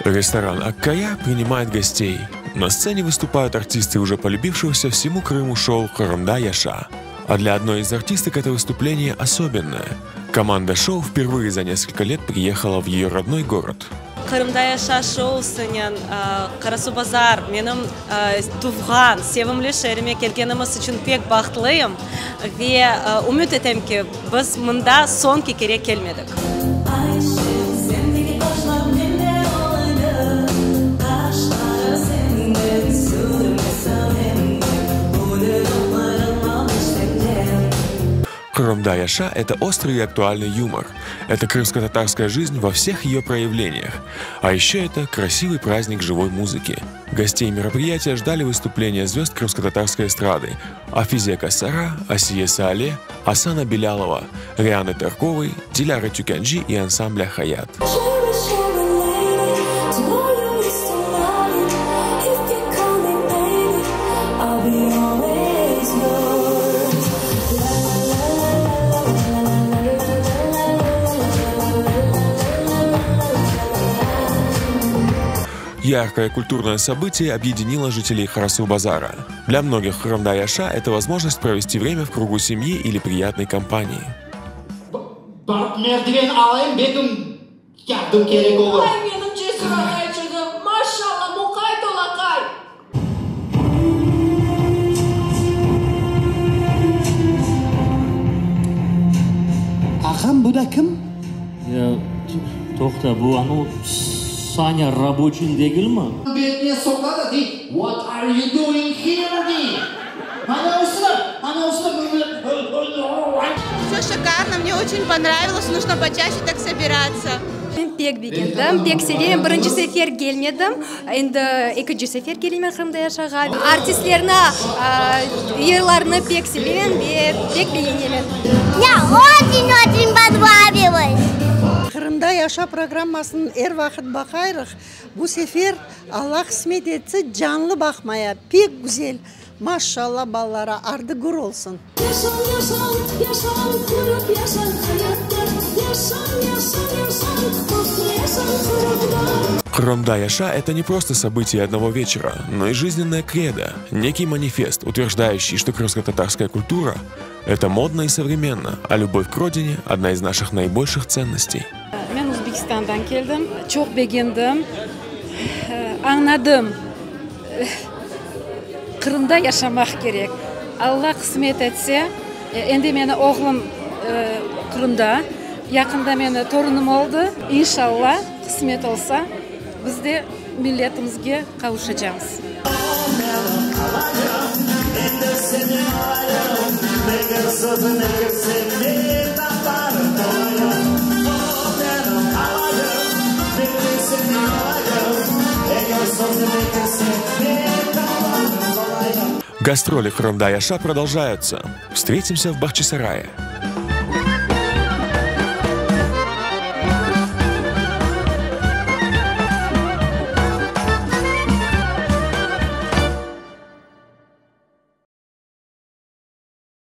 Ресторан «Аккая» принимает гостей. На сцене выступают артисты уже полюбившегося всему Крыму шоу «Qırımda yaşa». А для одной из артисток это выступление особенное. Команда шоу впервые за несколько лет приехала в ее родной город. Qırımda yaşa şousınen Qarasuvbazar, menim tuvğan, sevimli şeerime kelgenimiz içün pek bahtlıyım ve ümüt etem ki, biz mında soñki kere kelmedik. Qırımda yaşa – это острый и актуальный юмор. Это крымско-татарская жизнь во всех ее проявлениях. А еще это красивый праздник живой музыки. Гостей мероприятия ждали выступления звезд крымско-татарской эстрады Афизе Касара, Асие Саале, Асана Белялова, Рианы Тарковой, Диляры Тюкянджи и ансамбля «Хаят». Яркое культурное событие объединило жителей Карасу-Базара. Для многих Qırımda yaşa – это возможность провести время в кругу семьи или приятной компании. Barıp merdiven alayım, belkim yardım kerek olur. Ay, menim cesür aqayçığım, maşalla, muqayt ol, aqay! Ağam, bu da kim? Ya, toqta, bu anavı Saña raboçiy degilmi? Betine soqa da, dey, What are you doing here? dey. Anavısını, anavısını. Все шикарно, мне очень понравилось, нужно почаще так собираться. Men pek begendim, pek sevem. Birinci sefer kelmedim, endi ekinci sefer kelemen Qırımda yaşağa. Artistlerni, yırlarını pek sevem ve pek begenemen. Мне очень очень понравилось. Qırımda yaşa programmasını er vaqıt baqayrıq. Bu sefer, Alla qısmet etse, canlı baqmaya. Pek güzel. Maşalla balalara, ardı gür olsun. Qırımda yaşa – это не просто событие одного вечера, но и жизненное кредо, некий манифест, утверждающий, что крымско-татарская культура – это модно и современно, а любовь к родине – одна из наших наибольших ценностей. Men Özbekistandan keldim. Çoq begendim. Añladım, Qırımda yaşamaq kerek. Alla qısmet etse, endi meni oğlum Qırımda, yaqında meni torunım oldı. İnşalla, qısmet olsa, biz de milletimizge qavuşacamız. Гастроли Qırımda yaşa продолжаются. Встретимся в Бахчисарае.